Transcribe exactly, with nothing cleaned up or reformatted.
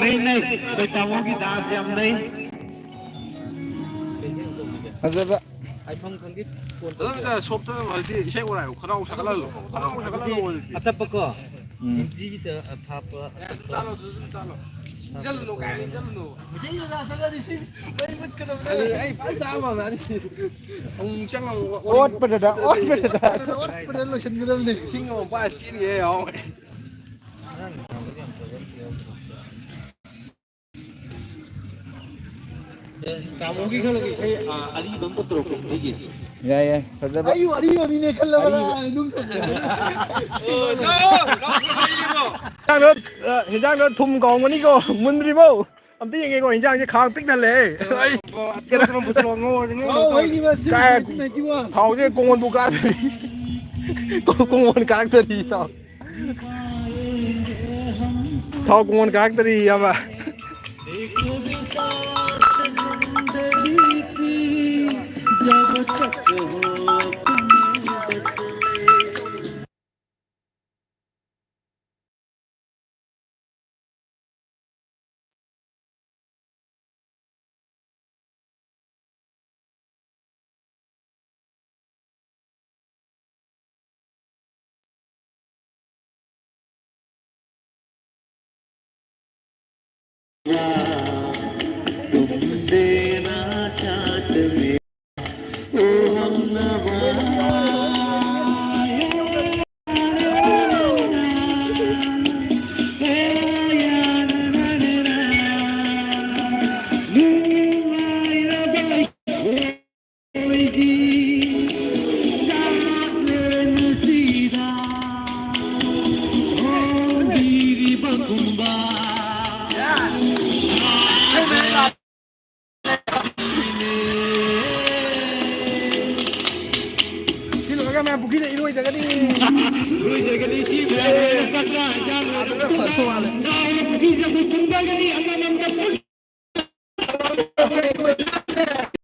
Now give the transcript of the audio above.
ꯅꯩ, ꯅꯩ꯫ ꯑꯩꯈꯣꯏ ꯇꯥꯃꯣꯒꯤ dance ꯌꯥꯝ ꯅꯩ꯫ ꯐꯖꯕ꯫ ꯑꯗꯨꯝ ꯁꯣꯞꯇ ꯍꯧꯖꯤꯛ ꯏꯁꯩ ꯉꯥꯏꯌꯣ꯫ ꯈꯅꯥꯎ ꯁꯥꯒꯠꯍꯜꯂꯣ꯫ ꯈꯅꯥꯎ ꯁꯥꯒꯠꯍꯜꯂꯣ ꯍꯧꯖꯤꯛꯇꯤ꯫ ꯑꯇꯞꯄꯀꯣ꯫ ꯎꯝ꯫ ꯍꯤꯟꯗꯤꯒꯤꯗ ꯑꯊꯥꯞꯄ꯫ ꯆꯥꯂꯣ, ꯑꯗꯨ ꯑꯗꯨꯝ ꯆꯥꯂꯣ꯫ ꯏꯟꯖꯜꯂꯨꯅꯣ ꯀꯥꯏꯅ ꯏꯟꯖꯜꯂꯨꯅꯣ꯫ ꯃꯩꯇꯩ ꯃꯆꯥ ꯆꯪꯉꯗꯤ ꯁꯤ ꯃꯩ ꯃꯨꯠꯀꯗꯕꯅꯦ꯫ ꯑꯗꯨ ꯑꯩ ꯐꯖꯅ ꯆꯥꯕ ꯑꯃ ꯑꯅꯤ꯫ ꯑꯃꯨꯛ ꯆꯪꯉꯝꯃꯨ꯫ ꯑꯣꯠꯄꯗ, ꯑꯣꯠꯄꯗ꯫ ꯑꯣꯠꯄꯗ ꯂꯣꯏꯁꯤꯟꯒꯗꯕꯅꯦ꯫ ꯏꯁꯤꯡ ꯑꯃꯨꯛ ꯄꯥꯏꯔ ꯆꯦꯟꯒꯦ ꯌꯥꯎꯋꯦ꯫ ꯇꯥꯃꯣꯒꯤ ꯈꯜꯂꯒ ꯏꯁꯩ, ꯑ, ꯑꯔꯤꯕ ꯑꯝꯇ ꯄꯨꯔꯛꯀꯦ ꯍꯤꯟꯗꯤꯒꯤ꯫ ꯌꯥꯏ, ꯌꯥꯏ, ꯐꯖꯕ꯫ ꯑꯩꯕꯨ ꯑꯔꯤꯕ ꯃꯤꯅꯦ ꯈꯜꯂꯕ ꯑꯔꯤꯕ꯫ ꯅꯪ? ꯍꯤꯟꯖꯥꯡꯗꯣ, ꯑ, ꯍꯤꯟꯖꯥꯡꯗꯣ ꯊꯨꯝ ꯀꯥꯎꯔꯝꯒꯅꯤꯀꯣ, ꯃꯨꯟꯗ꯭ꯔꯤꯕꯣ? ꯑꯝꯇ ꯌꯦꯡꯒꯦꯀꯣ, ꯍꯤꯟꯖꯥꯡꯁꯦ ꯈꯥꯡ ꯄꯤꯛ ꯊꯜꯂꯦ꯫ ꯑꯩ ꯀꯩꯅꯣ, ꯉꯧꯔꯁꯦ, ꯉꯧꯔꯁꯦ꯫ ꯀꯥꯏ, ꯊꯥꯎꯁꯦ ꯀꯣꯡꯒꯣꯟꯕꯨ ꯀꯥꯔꯛꯇꯔꯤ꯫ ꯀꯣꯡꯒꯣꯟ ꯀꯥꯔꯛꯇꯔꯤ, ꯏꯇꯥꯎ꯫ ꯊꯥꯎ ꯀꯣꯡꯒꯣꯟ ꯀꯥꯔꯛꯇꯔꯤ, ꯏꯌꯥꯝꯕ꯫ ꯁꯤ ꯂꯣꯏꯔꯒ ꯃꯌꯥꯝ ꯄꯨꯈ꯭ꯔꯤꯗ ꯏꯔꯣꯏꯖꯒꯅꯤ꯫ ꯏꯔꯣꯏꯖꯒꯅꯤ, ꯁꯤ ꯃꯌꯥꯝ ꯂꯣꯏꯔꯒ ꯆꯥꯛ ꯆꯥ, ꯏꯟꯖꯥꯡ ꯂꯣꯏꯔꯒ ꯆꯥꯎꯅ ꯄꯨꯈ꯭ꯔꯤꯁꯤꯗ ꯑꯩꯈꯣꯏ ꯀꯨꯝꯊꯒꯅꯤ, ꯑꯃꯃꯝꯗ ꯐꯨꯠ